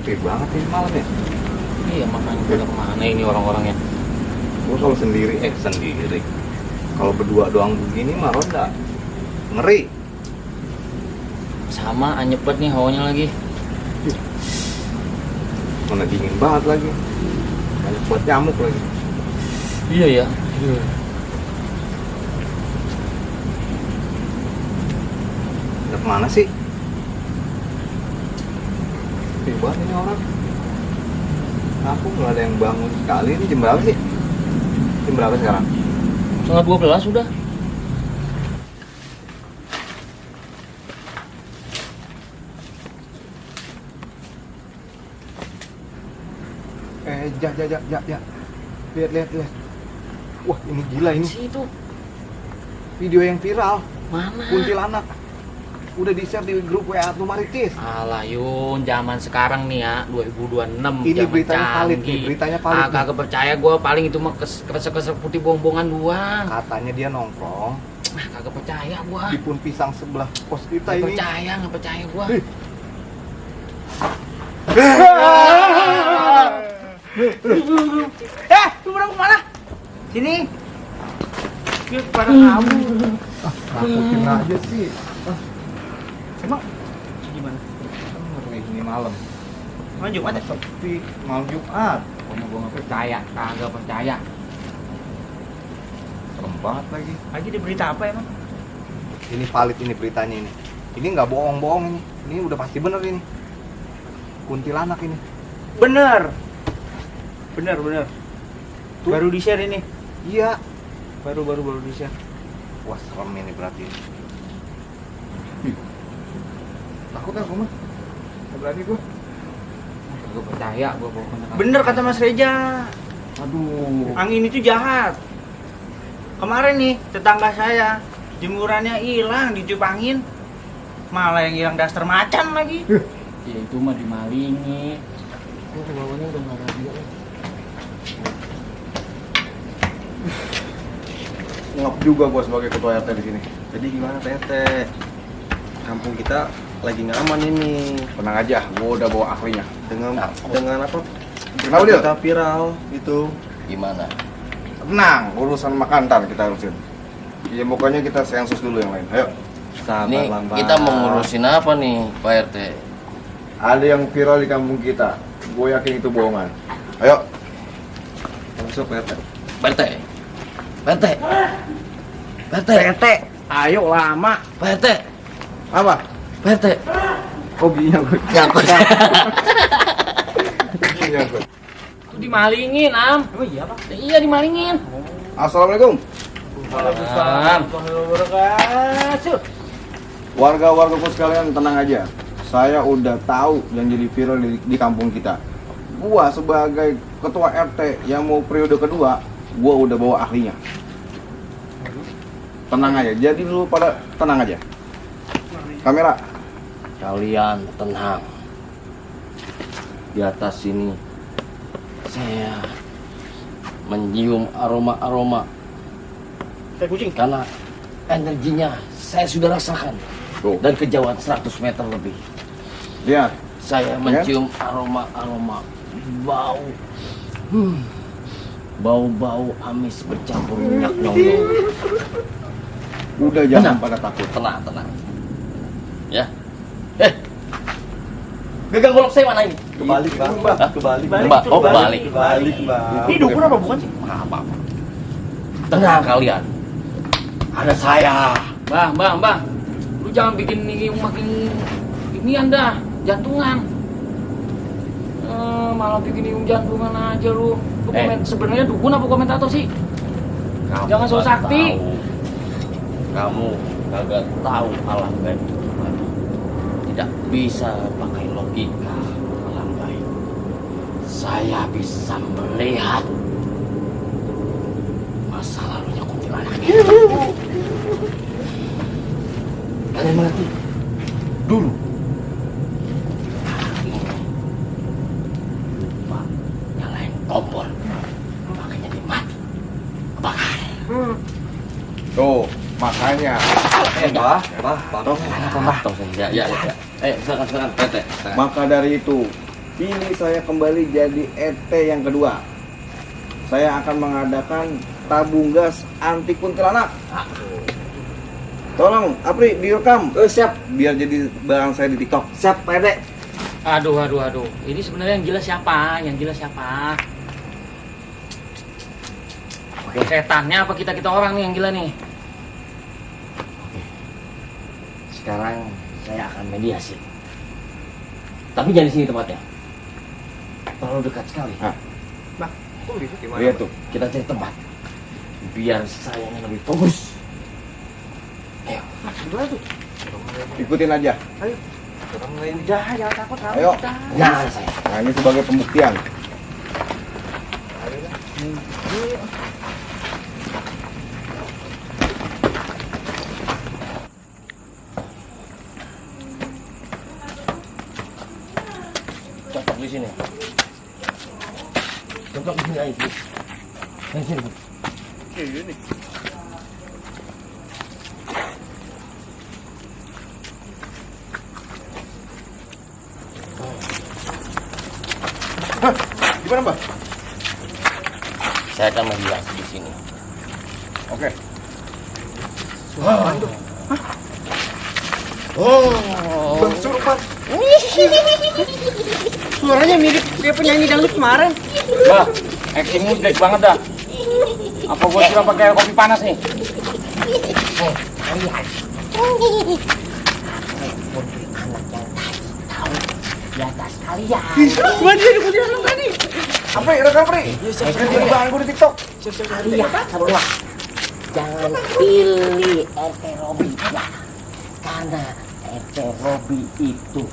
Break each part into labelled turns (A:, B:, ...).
A: sepi banget ini malam ya.
B: Iya makanya pada kemana ini orang-orangnya?
A: Gue kalau sendiri, sendiri. Kalau berdua doang begini mah ronda ngeri.
B: Sama anyepet nih hawanya lagi.
A: Mana dingin banget lagi. Banyak buat nyamuk lagi.
B: Iya ya.
A: Udah kemana sih? Sepi banget ini orang. Aku nggak ada yang bangun sekali. Ini jam berapa sih? Jam berapa sekarang?
B: 11:30 sudah.
A: Ja. Lihat. Wah, ini gila ini.
B: Si itu
A: Video yang viral.
B: mana?
A: Kuntilanak. Udah di-share di grup WA tuh Maritis.
B: Alah Yun, zaman sekarang nih ya, 2026.
A: Ini
B: zaman
A: beritanya valid nih,
B: canggih.
A: beritanya valid. nih.
B: Kagak percaya gue, paling itu mah kesek-kesek putih bohong-bohongan doang.
A: Katanya dia nongkrong
B: Kagak percaya gue.
A: di Pun Pisang sebelah pos kita
B: Nggak
A: ini.
B: percaya gue.
C: Lu pada kemana? Sini. Yuk, pada kabur.
A: Takutin aja sih.
C: Emang gimana?
A: Ngeri ini malam.
C: Emang Jumat ya?
A: Sepi, malam Jumat.
B: Pokoknya gue nggak percaya, kagak percaya.
A: Serem banget lagi.
C: Lagi di berita apa emang?
A: Ini valid ini beritanya ini. Ini nggak bohong-bohong ini. Ini udah pasti bener ini. Kuntilanak ini.
C: Bener.
A: Tuh.
C: Baru di-share ini.
A: Iya.
C: Baru di-share.
A: Wah, serem ini berarti. Takut kan rumah? Nggak berani gua.
B: Kagak percaya gue pokoknya.
C: Bener kata Mas Reja.
A: Aduh.
C: Angin itu jahat. Kemarin nih, tetangga saya jemurannya hilang ditiup angin. Malah yang hilang daster macan lagi.
B: Ya itu mah dimalingi. Gue ke bawahnya udah nggak ada dia.
D: Ngap juga gua sebagai ketua RT di sini. Jadi gimana RT? Kampung kita lagi nggak aman ini.
A: Tenang aja, gua udah bawa ahlinya.
D: Dengan apa?
A: Kenapa dia?
D: Kita viral itu.
B: Gimana?
A: Tenang, urusan makan ntar kita urusin. Ya pokoknya kita sensus dulu yang lain. Ayo.
D: Sabar
E: Ini
D: lambat.
E: kita mau ngurusin apa nih Pak RT?
A: Ada yang viral di kampung kita. Gue yakin itu bohongan. Ayo.
D: Masuk RT.
E: Pak RT? Pak RT? Pak RT?
C: RT, ayo lama.
E: Pak RT?
A: Apa?
E: Pak RT?
A: Kok gini gue?
E: Nyangkut.
B: Itu dimalingin, Am.
C: Oh iya, Pak.
B: Iya dimalingin.
A: Assalamualaikum.
B: Waalaikumsalam.
A: Warga-wargaku sekalian tenang aja. Saya udah tahu yang jadi viral di kampung kita. Gua sebagai ketua RT yang mau periode kedua, gua udah bawa ahlinya. Tenang aja. Jadi dulu pada tenang aja. Kamera.
E: Kalian tenang. Di atas sini saya mencium aroma-aroma
C: Kayak kucing.
E: karena energinya saya sudah rasakan.
A: Tuh.
E: Dan kejauhan 100 meter lebih.
A: Lihat.
E: Saya mencium aroma-aroma bau. Bau-bau amis bercampur minyak nyong-nyong.
A: Udah jangan
E: Tenang.
A: pada takut.
E: Tenang. Ya. Gagang golok saya mana ini?
D: Kebalik, Bang.
E: Hah?
D: Kebalik.
E: Mbak, oh kebalik.
D: Kebalik, Bang.
C: Ini dukun apa bukan sih?
E: Apa? Tenang kalian. Ada saya.
B: Bang. Lu jangan bikin ini makin ini anda jantungan. Malah bikin ini jantungan aja lu. Lu sebenarnya dukun apa komentator sih?
E: Kamu
B: Jangan sok
E: nggak
B: sakti.
E: tahu. Kamu kagak tahu alam gaib. Tidak bisa pakai logika alam gaib. Saya bisa melihat masa lalunya kuntilanak. Kalian mengerti? Dulu. Lupa nyalain kompor. Makanya dia mati. Bakar.
A: Tuh, makanya.
D: Bah.
E: Tong saja. Ya. Silakan, PT.
A: Maka dari itu, Pilih saya kembali jadi RT yang kedua. Saya akan mengadakan tabung gas anti kuntilanak. Tolong, Apri direkam.
C: Siap.
A: Biar jadi barang saya di TikTok.
C: Siap, Pak RT.
B: Aduh. Ini sebenarnya yang gila siapa? Oke. Setannya apa kita orang nih yang gila nih?
E: Sekarang saya akan mediasi. Tapi jangan di sini tempatnya. Terlalu dekat sekali.
D: Bang, kok bisa gimana?
A: Lihat tuh.
E: Kita cari tempat. Biar sayanya lebih fokus. Ayo.
C: Gimana tuh?
A: Ikutin aja.
D: Orang lain.
C: Udah, jangan takut.
A: Ayo.
E: Jangan saya.
A: Nah, ini sebagai pembuktian.
E: Cocok di sini. Cocok di sini aja. Di sini.
D: Ini.
A: Hah? Gimana, Mbak?
E: Saya akan mediasi di sini.
A: Oke.
D: Bang Surpan.
C: Suaranya mirip kayak penyanyi dangdut kemarin.
B: Bah, actingmu jelek banget dah. Apa gua siram pakai kopi panas nih?
E: Di atas kalian.
C: Gimana dia dipuji anak tadi?
A: Apri, rekam, Apri. Jadi bahan gue di TikTok.
E: Kalian semua jangan pilih RT Robi ya. Karena RT Robi itu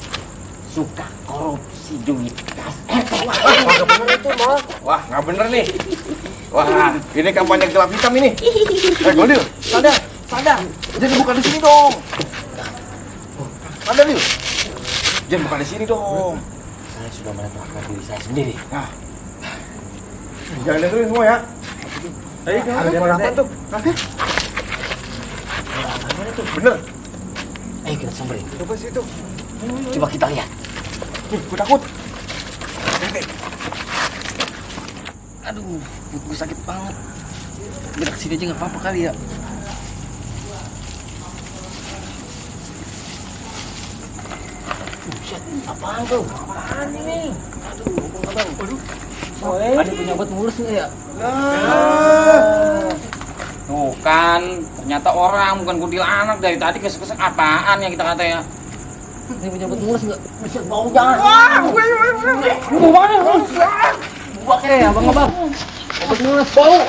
E: suka korupsi duit kas RT.
A: Wah, nggak bener nih. Wah, ini kampanye gelap hitam ini. Goldil, sadar. Jadi bukan di sini dong. Sadar, Dil. Jangan bukan di sini dong.
E: Saya sudah menetapkan diri saya sendiri.
A: Nah, jangan dengerin semua ya.
D: Ayo, ada yang apa tuh?
A: Bener.
E: Ayo kita samperin.
D: Coba situ.
E: Coba kita lihat.
A: Gue takut.
E: Aduh, gue sakit banget. Gerak sini aja nggak apa-apa kali ya. Buset, apaan tuh? Apaan ini? Aduh, abang. Waduh. Ada penyabot mulus nggak ya?
B: Tuh kan, ternyata orang bukan kuntilanak. Dari tadi kesek-kesek apaan yang kita kata ya?
E: Ini penyabot mulus nggak? Buset, bau jangan.
B: Bau banget.
E: Buat ya, abang-abang. Penyabot mulus.
A: Bau,